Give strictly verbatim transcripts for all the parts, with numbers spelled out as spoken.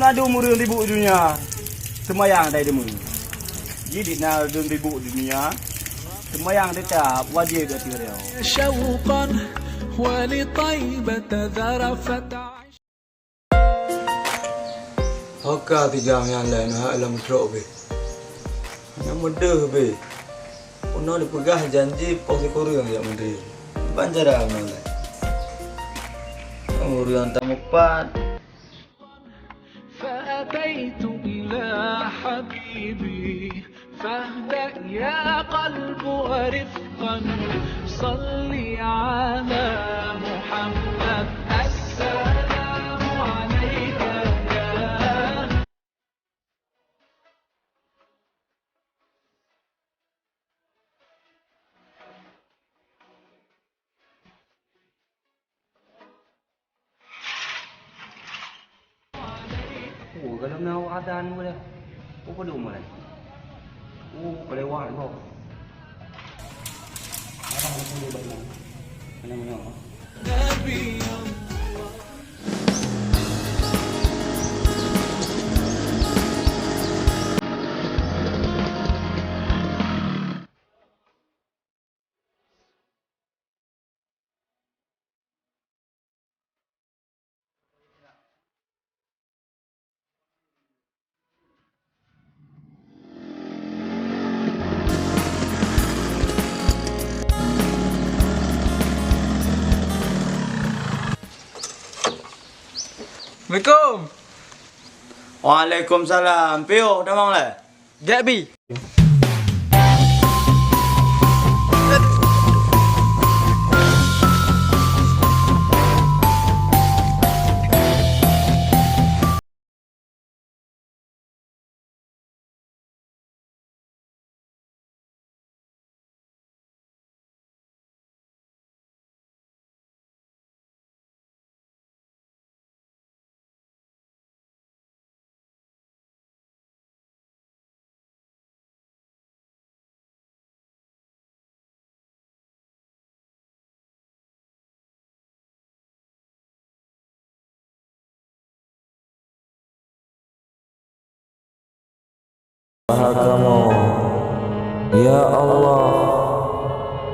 Na dum ureuëng ribuk dunia, seumayang dai deungon. Jih di na ureuëng ribuk dunia, seumayang teutap wajéb ateueh droe. شوقا ولطيبة ذرفت عشقا. Ho ka tiga nyang laén hak lam trok beh. Hana meudeuh beh. Unoe dipeugah janji poh sikureueng jak meudeh. Ban cara meunalai. Ureuëng tameupat. فأتيت إلى حبيبي فاهدأ يا قلب ورفقا صل على محمد السلام عليك يا Oh, kalau na adan boleh. Oh, pada umur lain. Oh, kelewat kau. Adan boleh banyak. Mana mana? Assalamualaikum. Waalaikumsalam. Piôh tamong lé? Jak bi. Kamoe, ya Allah,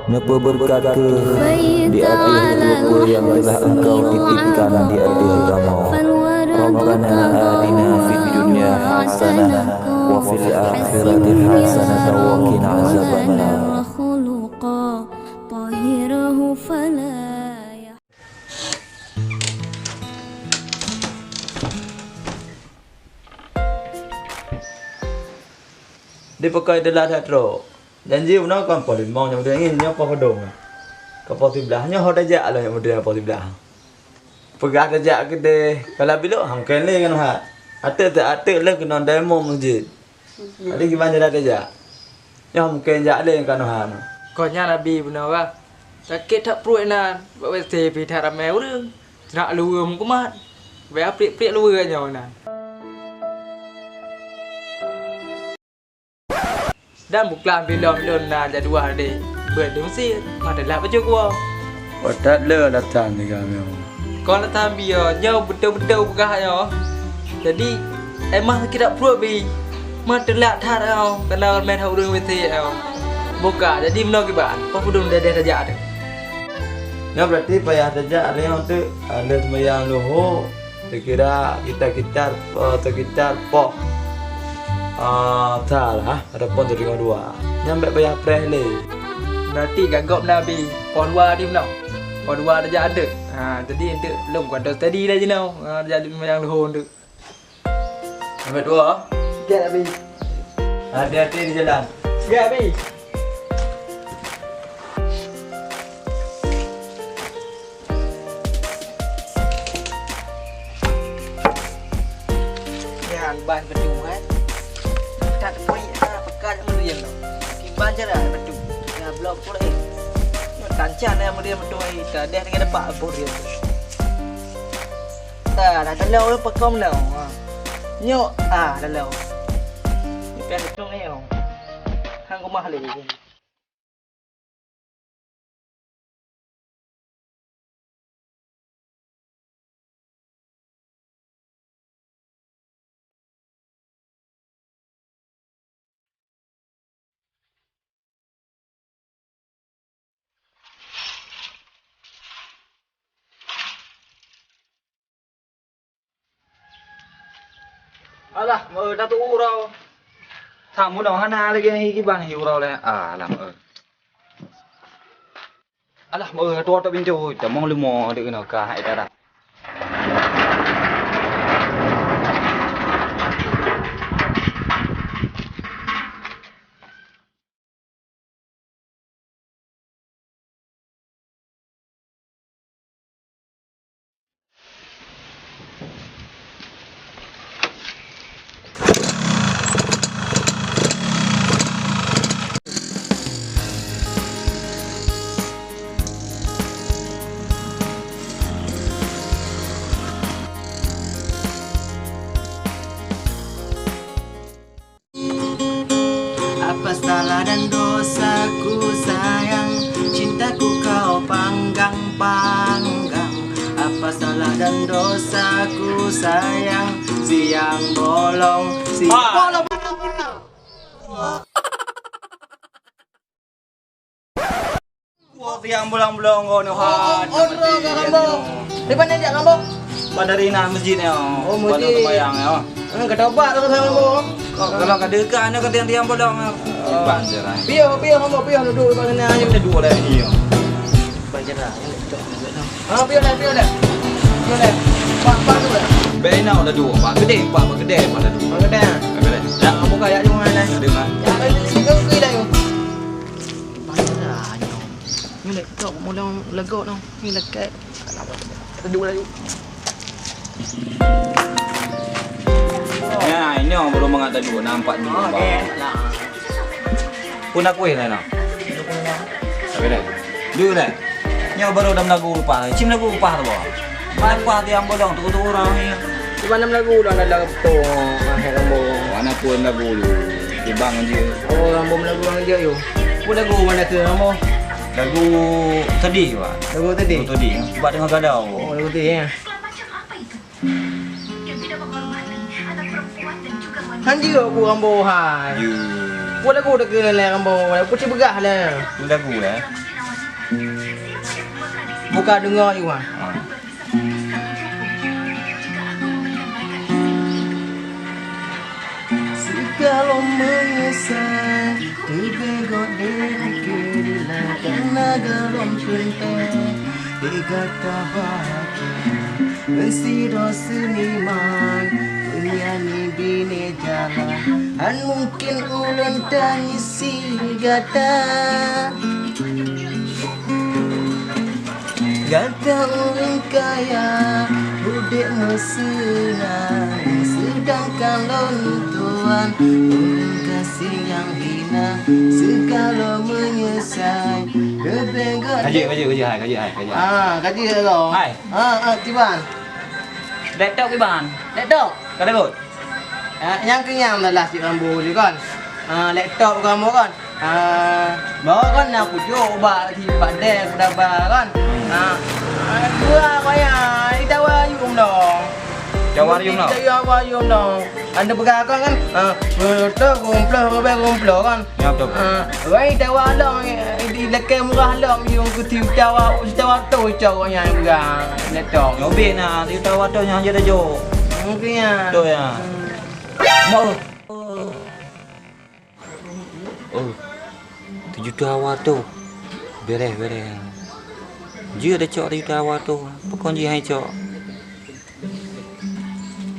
neupeubeureukat kheueh di ateueh peue-peue nyang teulah Engkau titipkan di ateueh kamoe. Rabbana atina fid dunya hasanah wa fil akhirati hasanah wa qina azabannar. Di peukai teulah that trok. Janji bunoe kon poh limong nyoe, nyoe poh padum. Ka poh siblaih, nyoe ho tajak lom nyoe, poh siblaih. Peugah tajak keudeh, kalau bilok han keu lé ngon hat. Ateuk teu ateuk lé keunoe demo meuseujid. Jadi kiban jalan tajak. Nyoe mungken jak lé kanohan. Kon nyan Abi bunoe bah. Sakét that pruet nan, bak W C pih that ramé ureuëng. Teunak luweue meukumat. Bèk apriek-priek luweue nyoe nan. Dan buklam bilom lôn na jadwal deh. Beuet di Mesir, mata lap bacut kuwoe. Watèe le latan tiga nyoe. Kon latan bioe, nyoe beutôi-beutôi peugah nyoe. Jadi, emang sakét that pruet bi. Meuteulak that nyoe, keunan meunan ureuëng W C nyoe. Buka, jadi meunoe kiban, poh padum deh tajak teuh. Nyoe berarti payah tajak nyoe teuh, ada sembahyang luhô, dikira kita-kita, eh, sekitar poh, eh, sa lah. Ataupun teurimong dua. Nyan bèk payah preh lé. Berarti gagop Nabi, poh dua di meunoe. Poh dua tajak adeuk. Ha, jadi eunteuk lôn kuanto steady dah jinoe. Ha, jadi meunyoe lôn eunteuk. Sampai dua. Siap, Abi. Hati-hati di jalan. Siap, Abi. Nyan ban beutôi, kan? That pui, ah, peugah meurian tu. Kiban cara beutôi. Ya, blok pula, eh. Nyoe tancang ya meurian beutôi, eh. Tadeh dengan dapat meurian tu. Ah, dah telo, peukong lo. Ah. Nyoe, ah, telo. Nyoe pian beutôi ni, oh. Hang kumah lé. Alah, meu, dah tu uroe. Tham bunoe hana lagèe hi kiban hi uroe lé. Alah, meu. Alah, meu, tua tok pintoe, tamong leumo deuk keunoe ka hai dara. Apa salah dan dosaku sayang, cintaku kau panggang-panggang. Apa salah dan dosaku sayang, siang bolong, siang bolong. Wah, tiang bolong-bolong ngono, oh, oh, oh, Rambo. Di mana jak Rambo? Pada rina masjid ni, oh. Oh, masjid. Pada sembahyang ni, oh. Eh, kata obat tu, Rambo. Kalau, kalau ka dekat ni, ka tiang-tiang bolong, oh. Ban je lah. Piyo, piyo, Rambo, piyo, duduk di mana ni. Ada dua lagi ni, oh. Ban je lah. Ah, piyo dah, piyo dah. Piyo dah. Pak, pak tu dah. Bena dah dua, pak gede, pak, pak gede, pak dah dua. Pak gede, ah. Pak gede. Dah, buka yak jom, mana? Ada, Mak. Ya, ada, ada, ada, ada, ada. Nyoe lé tok mulong legok noh, ni leket. Teduh laju. Ya, ini orang baru mengata dua, nampak dua. Oh, deh, lah. Pun aku yang lain, ah. Tapi deh. Dulu deh. Nyoe baru dah melagu upah. Cim lagu upah tu, bah. Apa tiang bolong tu, tu orang ni. Di mana melagu dah, dah, dah, tu, ah, hai Rambo. Mana pun lagu lu. Ibang je. Oh, Rambo melagu orang je, yo. Apa lagu mana tu, Rambo? Lagu sedih, bah. Lagu sedih? Lagu sedih. Sebab tengah galau. Oh, lagu sedih, ya. Hanjeuet ku Rambo hai. Ya. Ku lagu dah kena lé Rambo. Ku ci peugah lé. Ku lagu, eh? Buka dengar you, ah. Ha. Sigohlom meunyeusai, teubeugöt deh keu lagèe na gohlom teuntèe. Teuga tabahgia, sidroe seuniman, meunyanyi binéh jalan, hán mungken ulôn tangisi gata. Gata ureueng kaya, udép meuseunang, seudangkan lôn tuan, ureueng gasien nyang hina, sigohlom meunyeusai, leubeh gét. Kaji, kaji, kaji, hai, kaji, hai, kaji. Ah, kaji lo. Hai. Ah, ah, kiban. Laptop kiban. Laptop. Ka lewat. Ah, nyang keu nyang adalah cit Rambo jih kan. Ah, laptop Rambo kan. Ah, bawa kan na pucuk bak si Pak Dek Daba kan. Ah, ah, dua ko ya, itawa yum dong. Tawa yum dong. Itawa yum dong. Anda peugah kan, kan? Ah, betul kumpul, kumpul, kumpul kan. Ya, betul. Ah, wai tawa dong, di lekeng murah dong, yung ke si tawa, si tawa tu cowok yang peugah, letong. Nyobi na, si tawa tu yang jadi jo. Mungkin ya. Tu ya. Hmm. Mau. Oh, tujuh tawa tu. Bereh, bereh. Jeuet dah cok tujuh tawa tu. Pokok jih hai cok.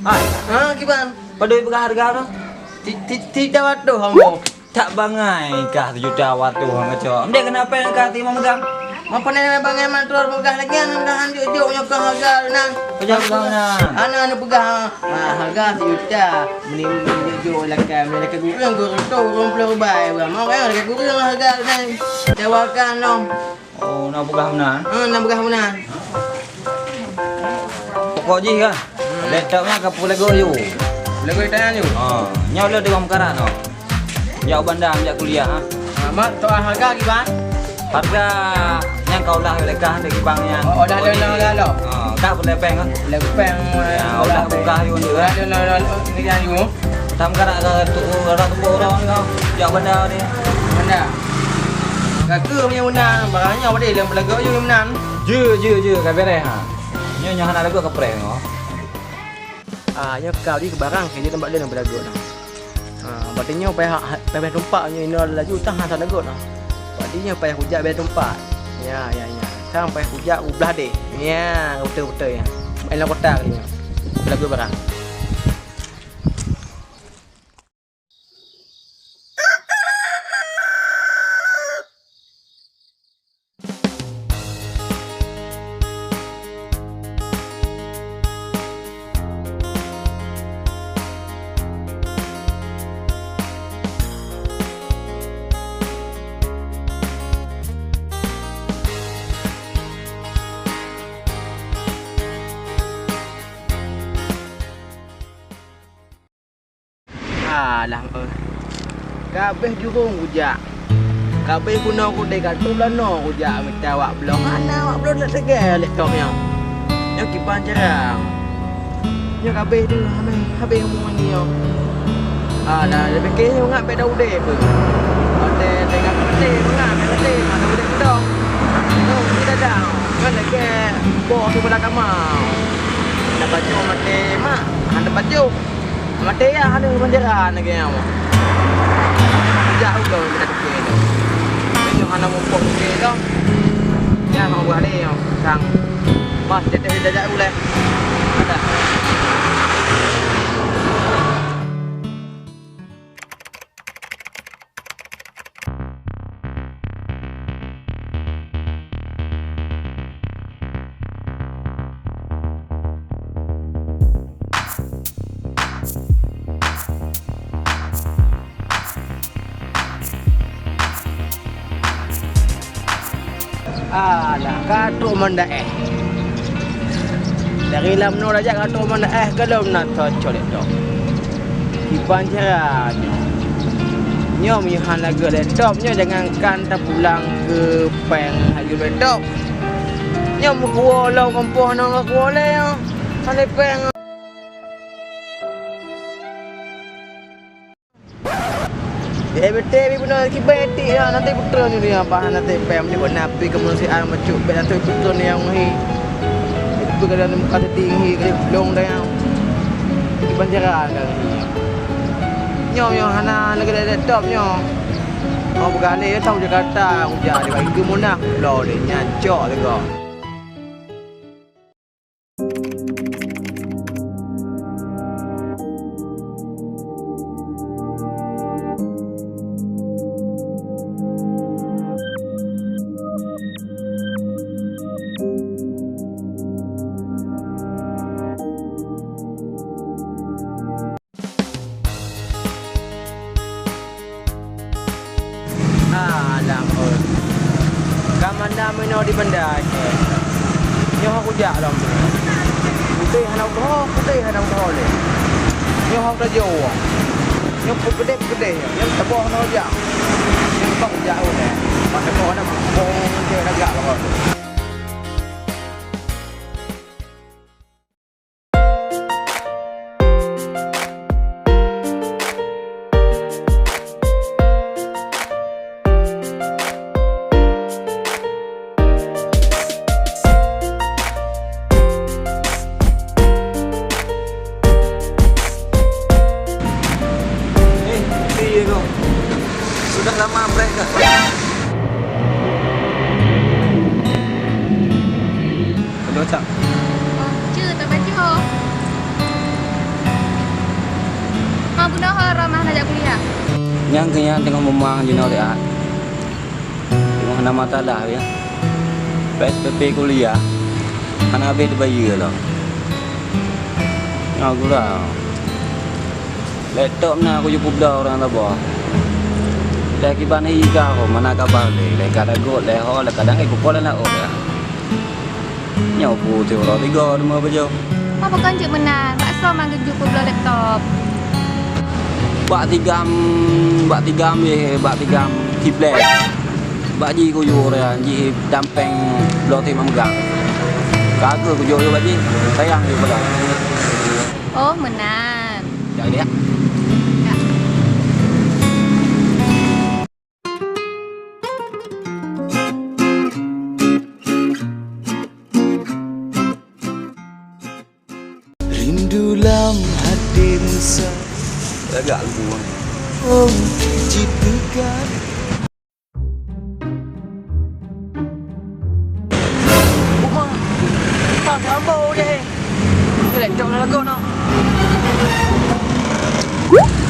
Hai. Ha, kiban? Padahai peugah harga tu? Ti, ti, ti tawa tu, Ambo. Tak bangai kah tujuh tawa tu, Ambo cok. Ndek kenapa yang kah timang megang? Apa ni bangai mantul peugah lagi, nang juk-juk nyoe keu harga nan. Peugah peugah nan. Ana anu peugah, ha, harga sejuta. Meni jok lakam, lakam gureng, gureng tu, gureng puluh rubai. Mau kan lakam gureng harga nan. Tawakan dong. Oh, na peugah meunan? Ha, na peugah meunan. Pokok jih kan? Hmm. Laptop nyan ka peulegot yue. Peulegot tangan yue? Ha, nyoe lôn deungon meukarat nyoe. Jak u Banda, jak kuliah, ha. Ha, mak, soal harga kiban? Harga nyan ka ulah lé kah dek kibang nyan. Oh, oh, dah, dah, dah, dah, dah. Ha, kah peulepeng, ha. Lepeng, ya, eh, ulah buka yue nyoe, ha. Dah, dah, dah, dah, dah, dah, dah. Tam ka rak tu, rak tu orang ni, ha. Jak Banda ni. Banda. Ka keuh meunyoe meunan, barang nyoe padahai lôn peulaga yue meunan. Jeuet, jeuet, jeuet, ka bereh, ha. Nyoe, nyoe hana lagot ka preh nyoe. Ah, nyoe kau di barang keu jeuet bak lôn beulagot nah. Ah, berarti nyoe payah, payah tumpak nyoe inoe laju tah hana sanegot nah. Berarti nyoe payah kujak bak tumpak. Ya, ya, ya. Sang payah kujak u blah deh. Ya, beutôi-beutôi ya. Main lam kota kali nyoe. Beulagot barang. Alah, eh. Ka abéh jurông kujak. Ka abéh bunoe kudéh ka trôk lanoe kujak mita awak bloe. Hana awak bloe nak teuga lé kong nyoe. Nyoe kiban cara. Nyoe ka abéh deuh, abéh, abéh umur nyoe. Alah, leubeh keu nyoe ngak beda udép. Watèe tengah peuteh, ngak beda udép, mana udép dong. Nyoe, ni dadah. Nyoe lagèe boh seubelah kama. Hana pajoh maté mak, hana pajoh. Maté ya, hana panjara lagèe nyan. Jauh kau kita tukar tu. Nyoe hana mumpok tukar tu. Ya, hang buah ni, sang. Mas, jadi kita jauh leh. Ada. Alah, ka trôk Banda Aceh. Dari Lamno rajak ka trôk Banda Aceh, gohlom na cocok lé dok. Kiban cara nyoe. Nyoe meunyoe hana geuh lé dok, nyoe jangankan tapulang keu péng haju lé dok. Nyoe meukuwoe lom gampông hana kuwoe lé nyoe. Hana péng. Eh, beutôi, bi bunoe kiban tik ya, nanti putra ni dia, bah, nanti pem ni buat napi kemanusiaan macam bet nanti putra ni yang hi. Itu kadang muka tadi hi, kadang belum dah yang. Di panjaran kan. Nyoe, nyoe, hana negara top nyoe. Mau bergalih ya, tahu Jakarta, ujar dia bagi ke Munah, lo dia nyacok juga. Alah, oi. Ka mandam inoe di Banda Aceh. Nyoe ho kujak lom. Putéh hana utoe, putéh hana utoe lé. Nyoe ho tajoe. Nyoe peukeudeh-peukeudeh. Nyoe taboh hana jak. Nyoe taboh jak ulèe. Mak taboh hana boh nyoe lagak lom. Eh, iya kau. Sudah lama break kah? Aduh, Cak. Oh, cut, tak baca. Ma bunoe ho Roma hana jak kuliah? Nyang keu nyan teungoh mumang jinoe riat. Teungoh na masalah ya. P S P P kuliah hana habéh dibayeue lom. Nyoe gura. Laptop na kujak peubloe ureueng saboh. Lé kiban hi ka ho, mana kabar lé, lé ka dagot, lé ho, lé kadang eh kupol aneuk oh ya. Nyoe pu ti uroe tiga deungoe bajôh. Apa kon cit meunan, bak soe man geujok peubloe laptop? Bak tigam, bak tigam eh, bak tigam kiblat. Bak ji kuyue ureueng jih dampéng bloe ti megang. Ka keuh kujok yue bak ji, sayang yue peugah. Oh, meunan. Jak lihat. Ya. Rindu lam hati rasa. Lagak aku. Oh, ciptakan. Uma, Uma, Rambo deh. Ni laptop dah lagot noh.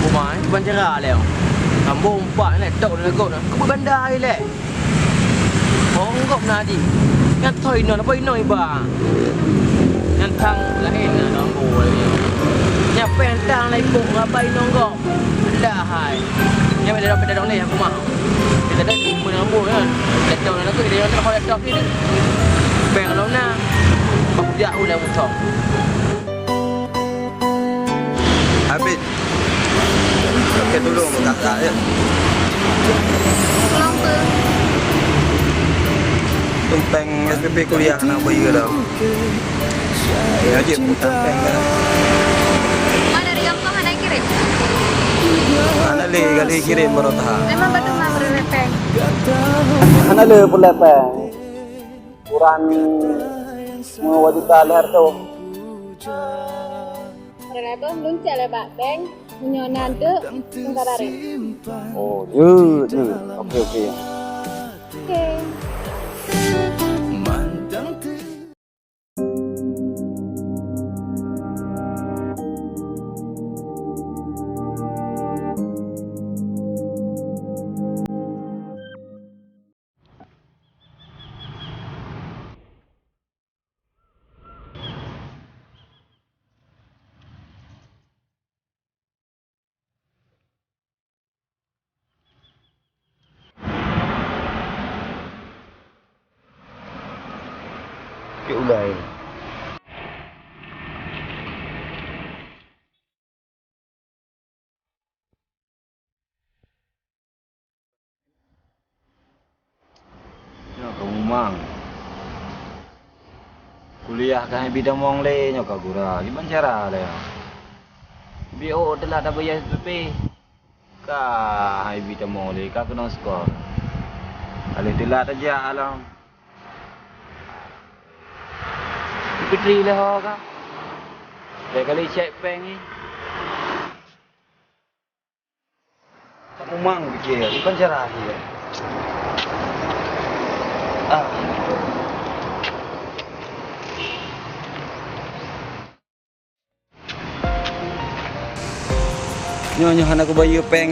Uma, eh, bukan cara leh. Rambo empat laptop dah lagot noh. Kau bandar leh. Honggop na jih. Nyan thoi inong, apa inong iba? Nyan thang laén na Rambo lagi. Nyan péng thang lai pok rabai inong gop. Dah hai. Nyan beda dong, beda dong leh aku mah. Kita dah di rumah Rambo kan. Laptop na aku, dia nak laptop ni. Péng lo na. Bak jak ulah mutong. Habis. Oke, dulu kakak ya. Kenapa? Tumpeng S P P kuliah nak bayar dah. Ya, je utang peng dah. Mana dari gampang ada kirim? Mana le kali kirim baru tahan. Memang betul mah baru repeng. Mana le pun lepeng. Kurang dua juta lima ratus. Raya bang luncak lé bak bank, meunyoe na deuk, seungkara rem. Oh, jeuet, jeuet. Oke, oke. Oke. Keu ulai. Nyoe ka mumang. Kuliah ka han bi tamong lé, nyoe ka gura. Kiban cara lé? Bi oh teulat tabayar S P P. Ka han bi tamong lé, ka keunong seukol. Ka lheueh teulat tajak alam. Fitri lé ho ka. Lhèe kali cèk péng ni. Tak mumang pikir, bukan cara dia. Ah. Nyoe, nyoe hana kubayeue péng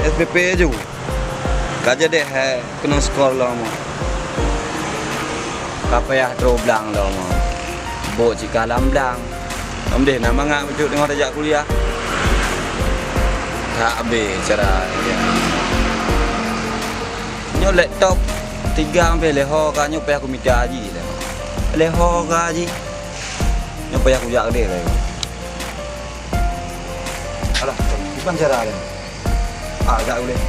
S P P aju. Ka jadeh hai keunong seukol lom. Ka payah troh blang lom. Bôk cit ka lam blang. Lom deh na mangat bacut teungoh tajak kuliah. Ka habéh cara. Nyoe laptop tiga ampheh lé ho ka nyoe payah kumita jih lé. Lé ho ka jih. Nyoe payah kujak keudeh lé. Alah, kiban cara lé. Ah, jak uleh.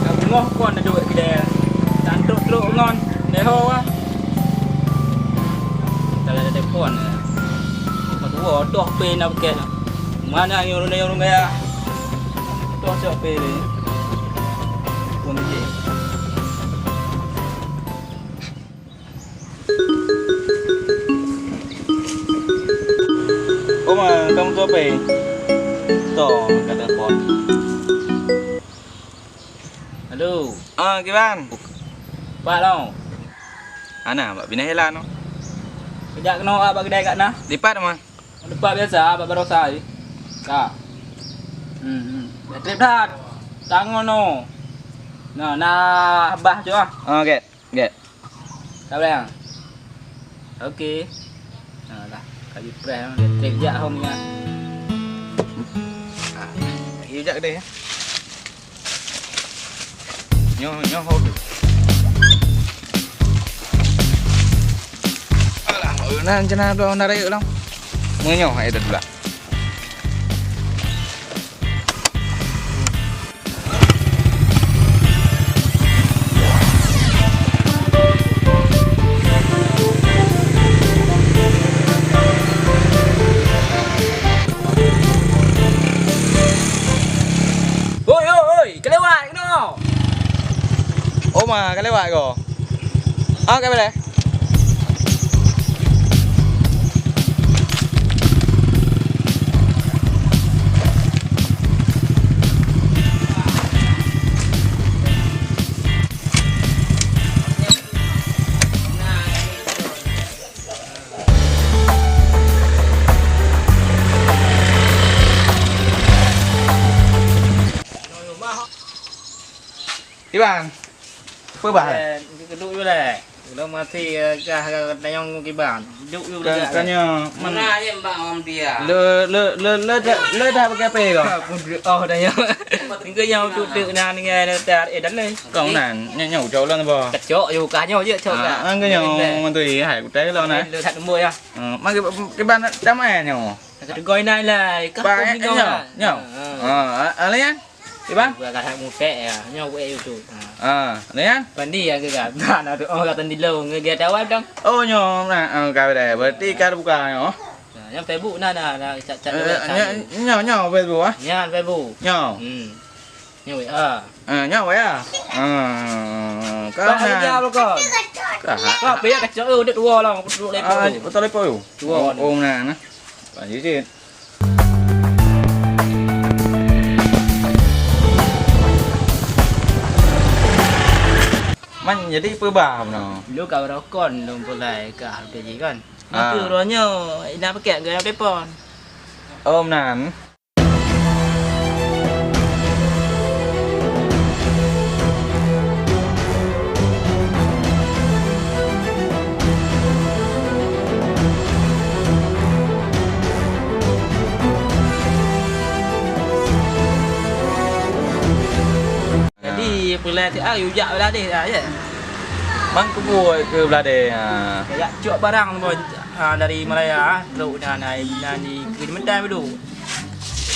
Ka beungoh kon na duek keudè. Tan trok-trok ngon lé ho ah. Kalau ada telepon. Pas woe doh pé na pakai. Mana yang urun-urun gaya? Doh siap pé. Pun je. Oma, kamu tu apa? Toh, angkat telepon. Halo. Ah, kiban? Pat long. Ana, bak Bina Hela no. Kejak kena awak bak kedai kat na? Lipat mah. Depan biasa, bak barosa ni. Ka. Hmm, hmm. Trip dah. Tangon no. Nah, nah bah cok ah. Ah, okey. Gèt. Ka boleh, ah? Okey. Nah, dah. Ka jipreh, ah. Elektrik jak hom nya. Ah, lagi jak kedai, ya. Nyoh, nyoh, hom. Alah, nan cina dua narek lah. Meunyoh, eh, dah dulu lah. Oi, oi, oi, kelewat keunoe. Oma ka lewat ko. Ah, ka beleh. Iban, peue bah? Eh, duek yue lé. Ulôn masih, eh, gah, gah tanyong kiban. Duek yue lé. Ka nyoe, man- Mana je bak Om Dia? Le, le, le, le dah, le dah pakai apa kau? Oh, dah nyoe. Engkau nyoe tu, tu, nah, ni, eh, dah, eh, dah lé. Kau nan, nyoe, nyoe, cok ulôn apa? Kacok, yue kah nyoe je, cok kah. Ah, engkau nyoe, menteri, hai, kutai ulôn, eh. Le that tembok, ya. Ah, mari, kiban, damai nyoe. Kata goi nai lai, kah Ba, kau eh, bingung nyoe, lah. Nyoe. Ah, ah. Ah, ah, layan. Iban? Gua dah mutek ya, nyoe wei YouTube. Ha. Ah, layan. Pandi ya ke kan? Nah, nah, tu, oh, kata di lo, nge, dia tahu dong. Oh, nyoe, nah, ah, ka dah. Berarti ka buka nyoe. Nah, yang Facebook nah, nah, nah, chat, chat, Eh, chat. Nyoe, nyoe, nyoe Facebook, ah? Nyan Facebook. Nyoe. Hmm. Nyoe wei, ah. Ah, nyoe wei, ah. Ah, ka Kau nah. Ada apa kau? Ka. Kau apa ya kacau, eh, udah dua lah, dua Ah, lepo. Betul lepo tu? Dua. Oh, oh, nah, nah. Lanjut cit. Man, jadi peubah meunoe. Lu ka rokon lôn pulai ka harga jih kan. Ah. Maka uroe nyoe ina pakai gaya telepon. Oh, meunan. Jadi, peulai siat, yue jak Bladeh dah, ya? Man keubuet keu Bladeh, ha. Jak cok barang, boh, ha, dari Malaya, ha. Trok na, na, na di Keulimatan dulu.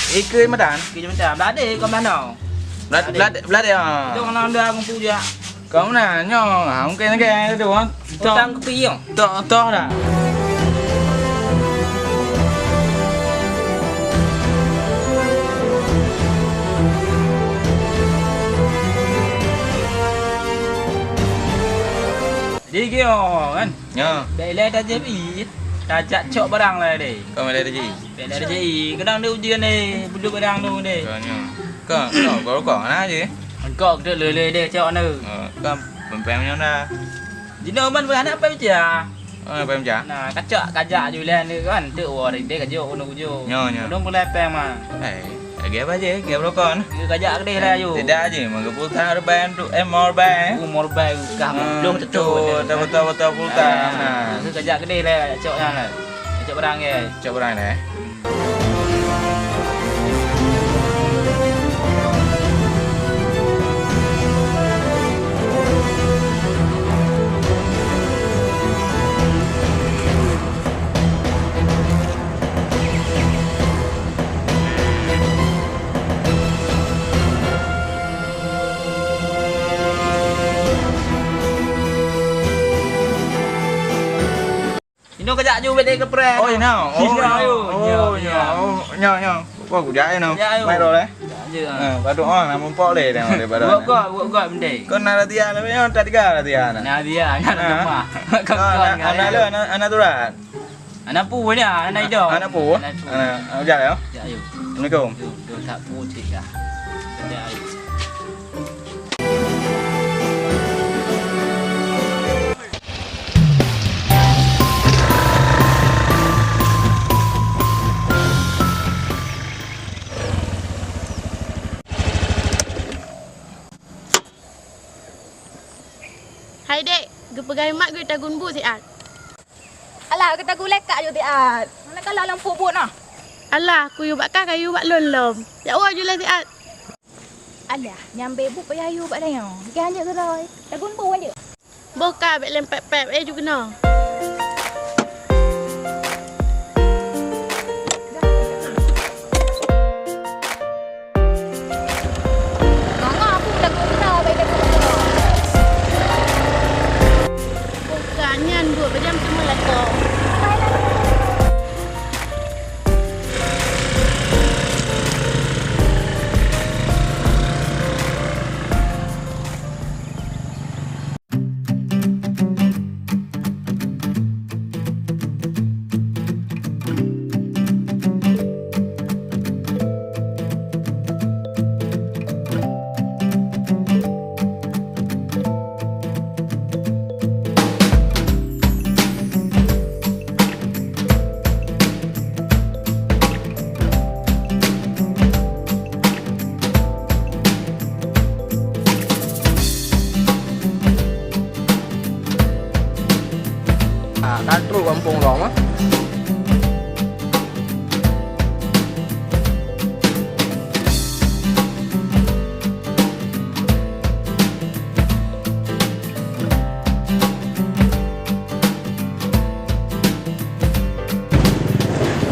Di Keulimatan? Keulimatan. Bladeh, kau mana? Blad-, Bladeh. Bladeh, Bladeh, ha. Itu orang dah kumpul jak. Kau na, nyoe, ha, mungkin lagi ada tu, ha. Utang kepiye? Toh, toh dah. Jadi kira kan? Ya. Dah ilai dah jadi. Dah jak cok barang lah deh. Kau malah dah jadi. Dah dah jadi. Kadang dia ujian deh, beduk barang tu deh. Kau nyo. Kau, kau, kau, kau, mana je? Kau kita lele deh cok ni. Oh, kau pempeng nyo dah. Jinoe ban beuaneuk pèng meuja. Oh, pèng meuja? Nah, kacok kajak ju lé aneuk kan, teuk woe rideh kajok uneuk ujong. Nyo, nyo. Ulôn peureulèe pèng ma. Eh, lagèe apa je, lagèe beurokon. Kajak keudeh lah ju. Tidak je, meugeupulsa reban tu, eh, mau reban. Uh, mau reban, kah, ah, belum tentu. Betul, betul, betul, betul, pulsa. Ah, nah. Kajak keudeh lah, cok nyan lah. Cok barang je. Cok barang deh. Inoe kajak ju bèk lé keupreh. Oh, inoe. Oh, inoe. Oh, nyoe. Oh, nyoe, nyoe. Wah, kujak inoe. Kajak ju. Mai roh lé. Kajak ju, ha. Ha, badoe, oh, na mumpok lé tengok lé badoe. Buat gok, buat gok mending. Kau na latihan, tapi nyoe tak tiga latihan. Na latihan, na lemah. Kau na, na, na, na turat. Ana pu nya, ana idong. Ana pu? Ana pu. Ana, ana ujar ya? Ya, ayo. Assalamualaikum. Yo, yo, tak pu cit dah. Ya, ayo. Hai dek, geupeugah mat geuh tagun bu siat. Alah, geutagulèe kak yue siat. Mana kalah lam pubut nah. Alah, kuyue bak kah kayue bak lôn lom. Jak woe ju lé siat. Alah, nyang bèk buet payah yue bak tanyoe. Bukon hanjeuet keudroe. Tagun bu hanjeuet. Boh ka bèk lem pèp-pèp, eh, ju keunoe. Ngon-ngon aku dah guna, baik dah guna. Bukan nyan, buet bajang cuma lakoe. Trok gampông lom ah.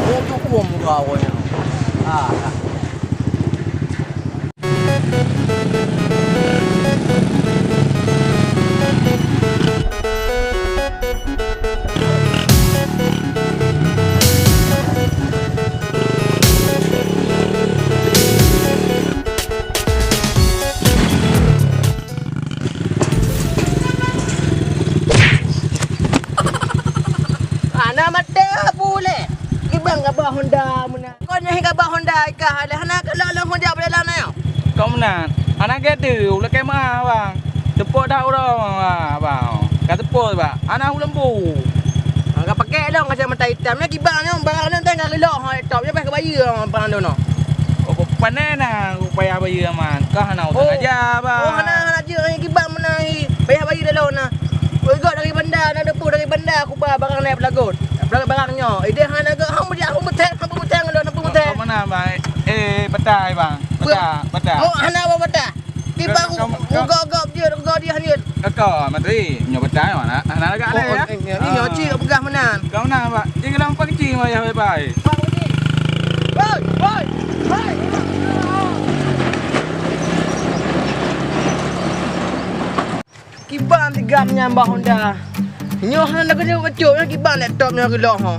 Oh, cukup muka awalnya. Ah. Hana maté pulé. Kiban gabah Honda meunan. Kon nyang gabah Honda ikah lé hana kalon lôn Honda beujalan na. Kau meunan. Hana gèt deuh, ulôn kèe meu'ah, bang. Teupok that uroe, bang, bang. Ka teupok, bang. Hana ulôn bu. Ha, ka pakai dong kacamata itam. Nyan kiban nyoe, barang nyoe teuka geulok, ha, top. Nyoe payah ka bayeue, ha, barang nyoe. Oh, pane na, payah bayeue, man. Kah hana urusan aja, bang. Oh, hana, hana jeuet, kiban meunan, payah bayeue dalam na. Oi, gok dari banda, na depu dari banda, aku ba barang naik pelagut. Barang, barang nyoe. Ideh hana gok, hang beudiak, hang beuteng, hang beuteng, hang beuteng. Kau mana, bang? Eh, petai, bang. Petai, petai. Oh, hana apa petai? Tiba aku ngugok-gok jeuet, ngugok dia jeuet. Kakak, materi. Nyoe petai mana? Hana lagak ada ya? Nyoe cik peugah meunan. Kau meunan, Pak. Cik dalam pak kecil wayah bye-bye. Pak Budi. Woi, woi, woi. Kiban tigam nyan bah Honda. Nyoe hana geujok-geucok nyoe kiban laptop nyoe geulok ho.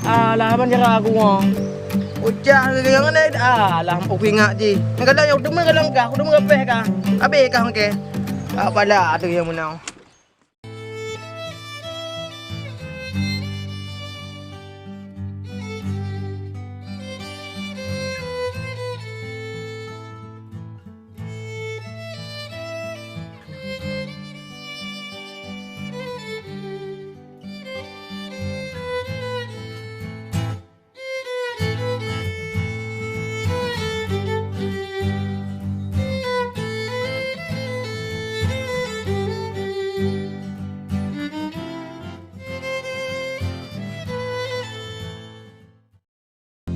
Alah, ban jara aku nyoe. Ucah lagèe nyan, alah, aku ingat jih. Nyang kadang nyoe teumé kadang kah, aku teumé leupeh kah. Habéh kah engke. Apa dah tu yang menang.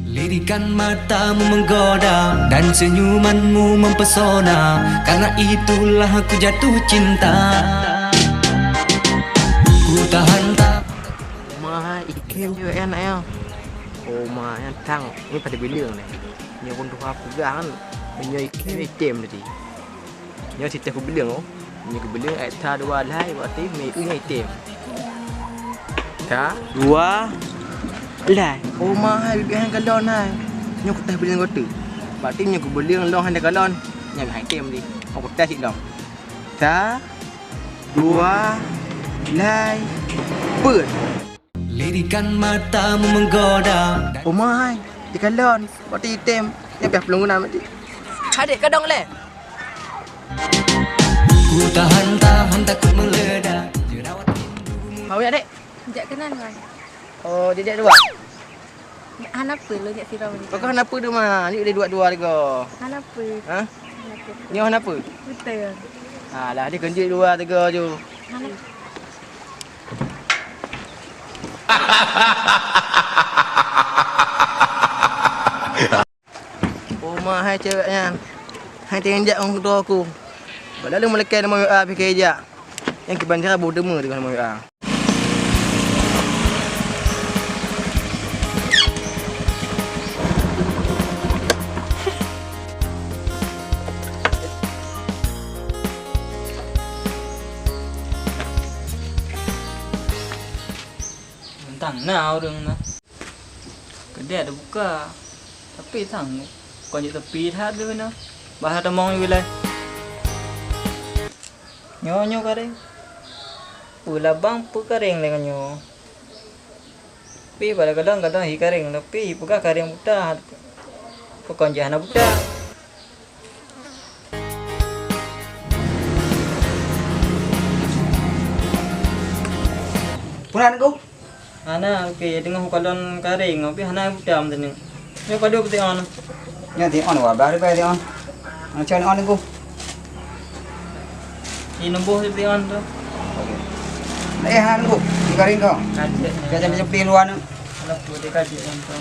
Lirikan matamu menggoda dan senyumanmu mempesona, karena itulah aku jatuh cinta. Ku tahan tak. Mahai item je kan ayah. Oh, ma yang tang ni pada bilang ni. Ni pun tuha pegang kan. Menyoi item tadi. Nyoe siteh kubileung oh. Nyoe kubileung ayat sa dua lhai, berarti meuieu nyan item. Sa, dua, lhai. Oh, ma hai, bibit hai kalon hai. Nyoe kutai bileung gote. Berarti nyoe kubileung lôn hai kalon. Nyan hai item di. Oh, kutai cit lom. Sa, dua, lhai, peuet. Lirikan matamu menggoda. Oh, ma hai, di kalon. Berarti item. Nyan piah pelunggunan berarti. Adek, kadang leh. Ku tahan-tahan takut meledak. Jerawat. Hawai, adek. Jak keunan, Wan. Oh, jijak dua? Hana peue, lo jak sira. Kau kan hana peue tu, Ma? Ni boleh dua-dua lego. Hana peue. Ha? Hana peue. Nyoe hana peue? Betul. Alah, dia kenjut dua tiga tu. Hana. Oh, ma hai cewek nyan. Hai teuinjak ngon droe ku. Padahai meulakèe nomor W A pih keu ijak. Nyang kiban cara boh teuma deungon nomor W A. Tang na ureueng na. Keudè teubuka, tapi sang kon jeuet teupie that lé na. Bah tamong wilai. Nyoe, nyoe kareng. Peue labang peue kareng lé nyoe. Pi pada kadang-kadang hi kareng, tapi peugah kareng buta. Pakon jih hana buta. Peue nan, Teungku? Hana, oke, teungoh kalon kareng, tapi hana buta meuteuneu. Nyoe padub tiôn. Nyoe tiôn, wah, bah ribèe tiôn. Macam on, Teungku. Di nuboh tiôn tu. Oke. Eh, hana, Teungku. Di Garéng kah? Ka jeuet. Ka jeuet, jeuet pih luwa nyoe. Alah, tu dia ka jeuet nyan tu.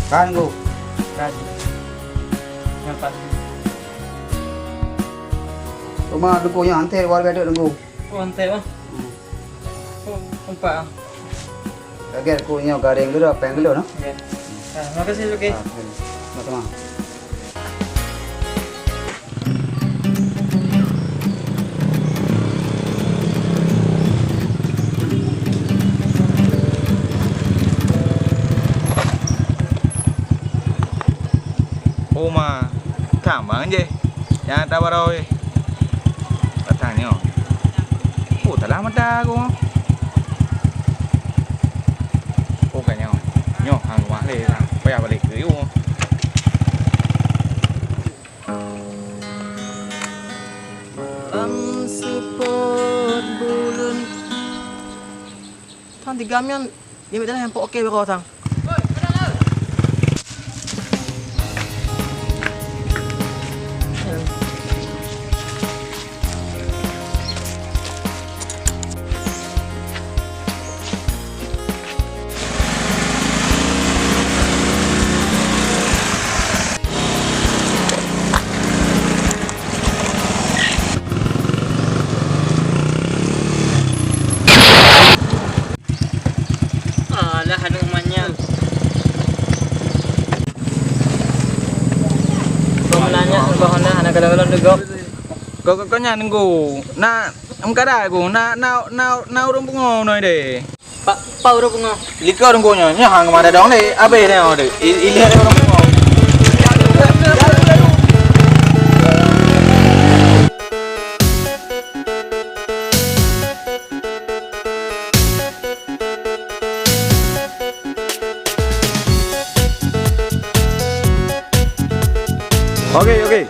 Kan, Gu? Kan. Nampak. Teuma Teungku nyan hanté luwa biasa Teungku. Oh, hanté, oh. Hmm. Oh, nampak, ah. Lagèe Teungku nyoe garéng dulu, péng dulu, noh? Ya. Ah, makasih, Zuki. Ah, oke. Sama-sama. Oma, tamang jih. Nyang tabarô, eh. Datang nyoe. Oh, talah mata aku. Oh, ka nyoe. Nyoe, hang rumah lé, payah balik ke yue. Lam seupôt buleuen. Thôn tiga nyan, jeuet mita nyang pok oke baroe thôn. Alah, aneuk manyak. Kau meunanya, kau hana, hana kadang-kadang degok. Kau, kau, kau nyan, Teungku. Na, em, kada, Teungku. Na, na, na, na ureueng pungo noe deh. Pak, pak ureueng pungo. Likot Teungku nyoe, nyoe hang keumadang dong lé. Abéh nyoe deh. I, i, lihat ureueng pungo. Oke, oke.